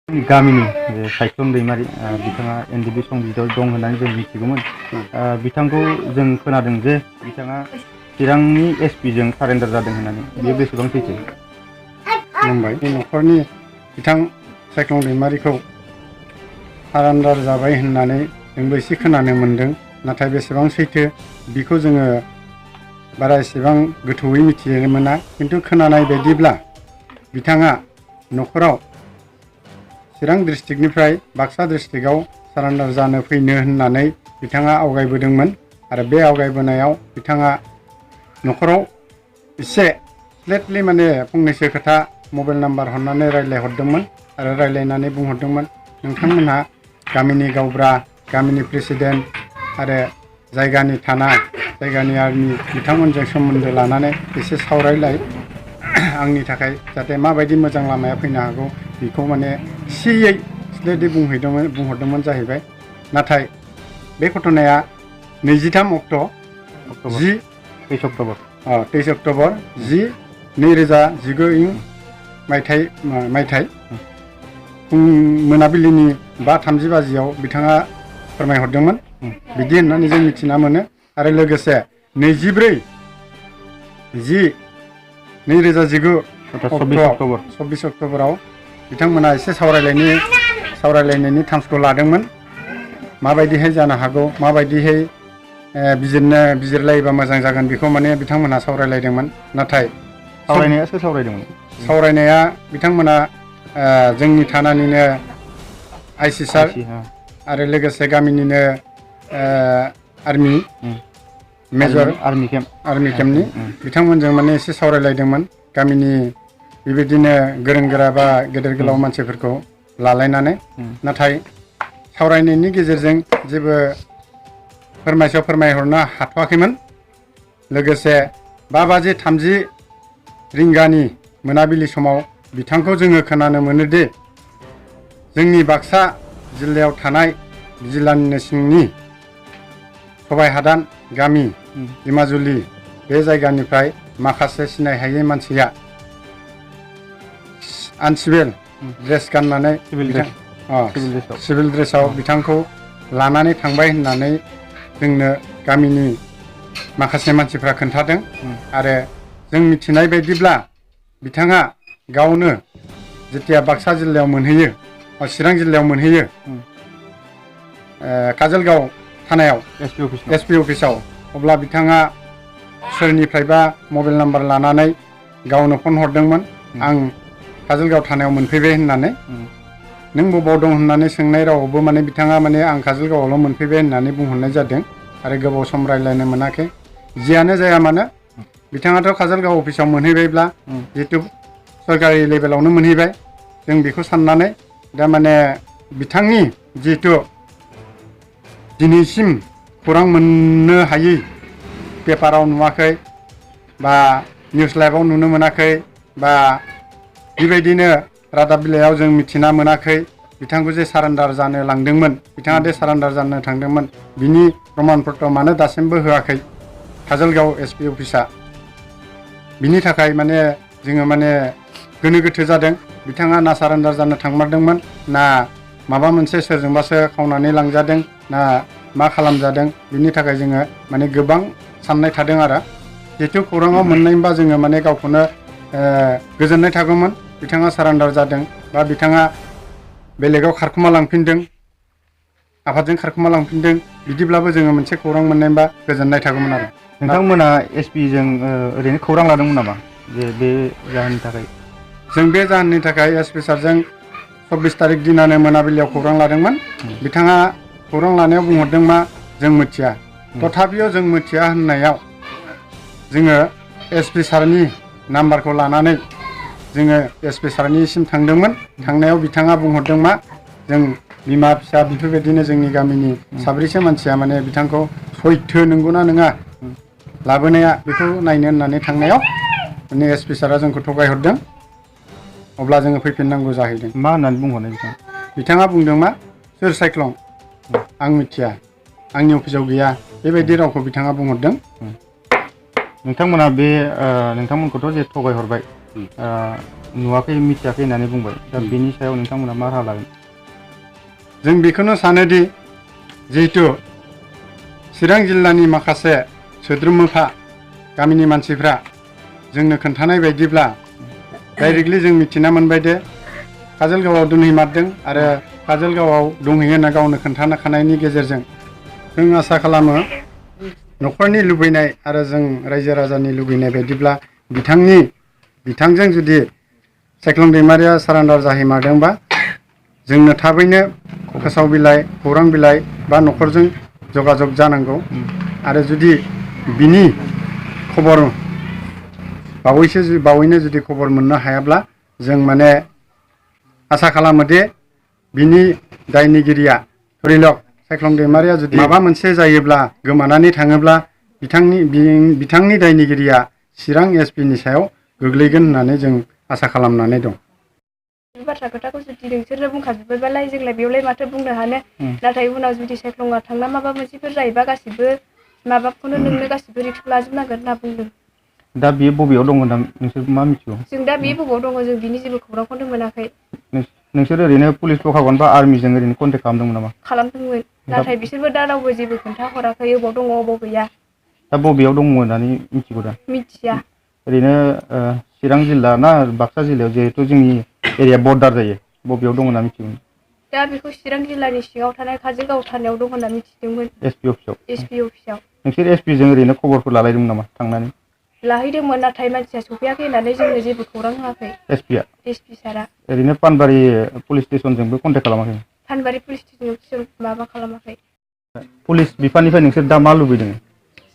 गामिनि सायख्लुम दैमारि बिथाङा NDFB संबिजिताव दं होननानै जों मिथिगौमोन। बिथांखौ जों खोनादों जे बिथाङा चिरांनि SP जों सारेन्डार जादों होननानै, बेयो बेसेबां सैथो? बुंबाय न'खरनि बिथां सायख्लुम दैमारिखौ सारेन्डार जाबाय होननानै जोंबो एसे खोनानो मोन्दों, नाथाय बेसेबां सैथो बेखौ जोङो बारा एसेबां गोथौयै मिथिनो मोना। खिन्थु खोनानाय बायदिब्ला बिथाङा न'खराव चिरां डिस्ट्रिक्टनिफ्राय बाक्सा डिस्ट्रिक्टआव सारेन्डार जानो फैनो होननानै बिथाङा आवगायबोदोंमोन आरो बे आवगायबोनायाव बिथाङा न'खराव एसे फ्लेटलि माने फंनैसो खोथा मबाइल नाम्बार हरनानै रायज्लायहरदोंमोन आरो रायज्लायनानै बुंहरदोंमोन नोंथांमोनहा गामिनि गावबुरा, गामिनि प्रेसिडेन्ट आरो जायगानि थाना, जायगानि आर्मि बिथांमोनजों सोमोन्दो लानानै एसे सावरायलाय आंनि थाखाय जाहाथे माबायदि मोजां लामाया फैनो हागौ बेखौ माने एसेयै स्लेटलि बुंहरदोंमोन जाहैबाय। नाथाय बे घटनाया 23 अक्ट'बर 2019 मायथाइ मोनाबिलिनि 5:30 बाजियाव बिथाङा फोरमायहरदोंमोन बिदि होननानै जों मिथिना मोनो। आरो लोगोसे 24 अक्ट'बराव बिथांमोना एसे सावरायलायनायनि थांखिखौ लादोंमोन। माबायदिहाय जानो हागौ, माबायदिहाय बिजिरलायोबा मोजां जागोन बेखौ माने बिथांमोनहा सावरायलायदोंमोन। नाथाय सावरायनाया सोर सावरायदोंमोन? सावरायनाया बिथांमोना जोंनि थानानिनो IC सार आरो लोगोसे गामिनिनो आर्मि मेजर आर्मि केम्पनि बिथांमोनजों माने एसे सावरायलायदोंमोन। गामिनि बेबायदिनो गोरों गोरा बा गेदेर गोलाव मानसिफोरखौ लालायनानै। नाथाय सावरायनायनि गेजेरजों जेबो फोरमायहरनो हाथ'वाखैमोन। लोगोसे 5:30 रिंगानि मोनाबिलि समाव बिथांखौ जोङो खोनानो मोनोदि जोंनि बाक्सा जिल्लायाव थानाय जिल्लानिनो सिंनि सबाइ हादान गामि दिमाजुलि बे जायगानिफ्राय माखासे सिनायहायै मानसिया आनसिभिल ड्रेस गाननानै सिभिल ड्रेसाव बिथांखौ लानानै थांबाय होननानै जोंनो गामिनि माखासे मानसिफ्रा खोन्थादों। आरो जों मिथिनाय बायदिब्ला बिथाङा गावनो जेथिया बाक्सा जिल्लायाव मोनहैयो, चिरां जिल्लायाव मोनहैयो, काजलगाव थानायाव SP अफिसाव, अब्ला बिथाङा सोरनिफ्रायबा मबाइल नाम्बार लानानै गावनो फन हरदोंमोन आं काजलगाव थानायाव मोनफैबाय होननानै। नों बबाव दं होननानै सोंनाय रावावबो माने बिथाङा माने आं काजलगावआवल' मोनफैबाय होननानै बुंहरनाय जादों आरो गोबाव सम रायज्लायनो मोनाखै। जियानो जाया मानो बिथाङाथ' काजलगाव अफिसाव मोनहैबायब्ला जिहेतु सरकारि लेभेलावनो मोनहैबाय, जों बेखौ साननानै दा माने बिथांनि जिहेतु दिनैसिम खौरां मोननो हायै, पेपाराव नुवाखै बा निउस लाइभआव नुनो मोनाखै बा बेबायदिनो रादाब बिलाइयाव जों मिथिना मोनाखै बिथांखौ जे सारेन्डार जानो लांदोंमोन, बिथाङा जे सारेन्डार जानो थांदोंमोन, बिनि प्रमान पत्र मानो दासिमबो होआखै काजलगाव SP अफिसा। बिनि थाखाय माने जोङो माने गोनो गोथो जादों। बिथाङा ना सारेन्डार जानो थांमारदोंमोन, ना माबा मोनसे सोरजोंबासो खावनानै लांजादों, ना मा खालामजादों, बिनि थाखाय जोङो माने गोबां साननाय थादों। आरो जिहेथु खौराङाव मोननायबा जोङो माने गावखौनो गोजोननाय थागौमोन बिथाङा सारेन्डार जादों बा बिथाङा बेलेगाव खारखोमा लांफिनदों, आफादजों खारखोमा लांफिनदों, बिदिब्लाबो जोङो मोनसे खौरां मोननायबा गोजोननाय थागौमोन। आरो नोंथांमोना SP जों ओरैनो खौरां लादोंमोन नामा जे बे जाहोननि थाखाय? जों बे जाहोननि थाखाय SP सारजों 24 तारिख दिनानो मोनाबिलियाव खौरां लादोंमोन। बिथाङा खौरां लानायाव बुंहरदों मा जों मिथिया। तथापिও जों मिथिया होननायाव जोङो SP सारनि नाम्बारखौ लानानै जोङो SP सारनिसिम थांदोंमोन। थांनायाव बिथाङा बुंहरदों मा जों बिमा फिसा बेफोरबायदिनो जोंनि गामिनि साब्रैसो मानसिया माने बिथांखौ सैथो नंगौना नङा लाबोनाया बेखौ नायनो होननानै थांनायाव माने SP सारा जोंखौ थगायहरदों। अब्ला जोङो फैफिननांगौ जाहैदों। मा होननानै बुंहरनाय बिथाङा बुंदों मा सोर सायख्लं आं मिथिया, आंनि अफिसाव गैया, बेबायदि रावखौ बिथाङा बुंहरदों। नोंथांमोना बे नोंथांमोनखौथ' जे थगायहरबाय, नुवाखै मिथियाखै होननानै बुंबाय दा बेनि सायाव नोंथांमोना मा राहा लागोन? जों बेखौनो सानोदि जिहेतु चिरां जिल्लानि माखासे सोद्रोमोफा गामिनि मानसिफ्रा जोंनो खोन्थानाय बायदिब्ला डाइरेक्टलि जों मिथिना मोनबाय दे काजलगावआव दोनहैमारदों आरो काजलगावआव दंहैयो होनना गावनो खोन्थाखानायनि गेजेरजों जों आसा खालामो न'खरनि लुबैनाय आरो जों रायजो राजानि लुबैनाय बायदिब्ला बिथांजों जुदि सायख्लं दैमारिया सारेन्डार जाहैमारदोंबा जोंनो थाबैनो फोसाव बिलाइ खौरां बिलाइ बा न'खरजों जगाजग जानांगौ आरो जुदि बिनि खबर बावैनो जुदि खबर मोननो हायाब्ला जों माने आसा खालामो दे बिनि दायनिगिरिया धरिलक सायख्लं दैमारिया जुदि माबा मोनसे जायोब्ला गोमानानै थाङोब्ला बिथांनि दायनिगिरिया चिरां एसपिनि सायाव गोग्लैगोन होननानै जों आसा खालामनानै दं। बाथ्रा खोथाखौ जुदि नोंसोरनो बुंखाजोब्बायबालाय जोंलाय बेयावलाय माथो बुंनो हानो नाथाय उनाव जुदि सायख्लंआ थांना माबा मोनसेफोर जायोबा गासिबो माबाखौनो नोंनो गासिबो रिक्स लाजोबनांगोन होनना बुंदों। दा बेयो बबेयाव दं होनना नोंसोर मा मिथिगौ? जों दा बे बबेयाव दङ जों बिनि जेबो खौरांखौनो मोनाखै। नोंसोर ओरैनो पुलिस प्रखागन बा आर्मिजों ओरैनो कन्टेक्ट खालामदोंमोन नामा? खालामदोंमोन नाथाय बिसोरबो दा रावबो जेबो खोन्थाहराखै अबाव दङ अबाव गैया। दा बबेयाव दङ होननानै मिथिगौ दा? मिथिया। ओरैनो चिरां जिल्ला ना बाक्सा जिल्लायाव जिहेथु जोंनि एरिया बर्डार जायो बबेयाव दं होनना मिथिगौ? दा बेखौ चिरां जिल्लानि सिङाव थानाय काजलगाव थानायाव दं होनना मिथिदोंमोन। एसपि अफिसाव? एसपि अफिसाव। नोंसोर एसपिजों ओरैनो खबरफोर लालायदोंमोन नामा थांनानै? लाहैदोंमोन नाथाय मानसिया सफैयाखै होननानै जोंनो जेबो खौरां होआखै। एसपि सारा। ओरैनो पानबारि पुलिस स्टेसनजोंबो कन्टेक्ट खालामाखै? पानबारि पुलिस स्टेसनजों माबा खालामाखै। पुलिस बिफाननिफ्राय नोंसोर दा मा लुबैदों?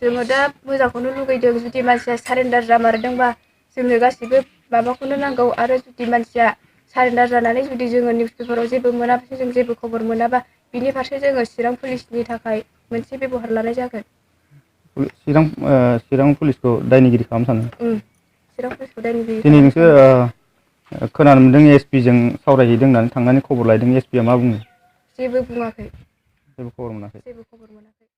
जोङो दा मोजांखौनो लुगैदों जुदि मानसिया सारेन्डार जामारदोंबा जोंनो गासिबो माबाखौनो नांगौ आरो जुदि मानसिया सारेन्डार जानानै जुदि जोङो निउस पेपाराव जेबो मोनाब्ला जों जेबो खबर मोनाबा बिनि फारसे जोङो चिरां पुलिसनि थाखाय मोनसे बेब'हार लानाय जागोन। चिरां पुलिसखौ दायनिगिरि खालामनो सानो? चिरां पुलिसखौ दायनिगिरि दिनै खालामनो नोंसोर खोनानो मोन्दों एसपिजों सावरायहैदों होननानै थांनानै खबर लायदों एसपिआ मा बुङो? जेबो बुङाखै। जेबो खबर मोनाखै? जेबो खबर मोनाखै।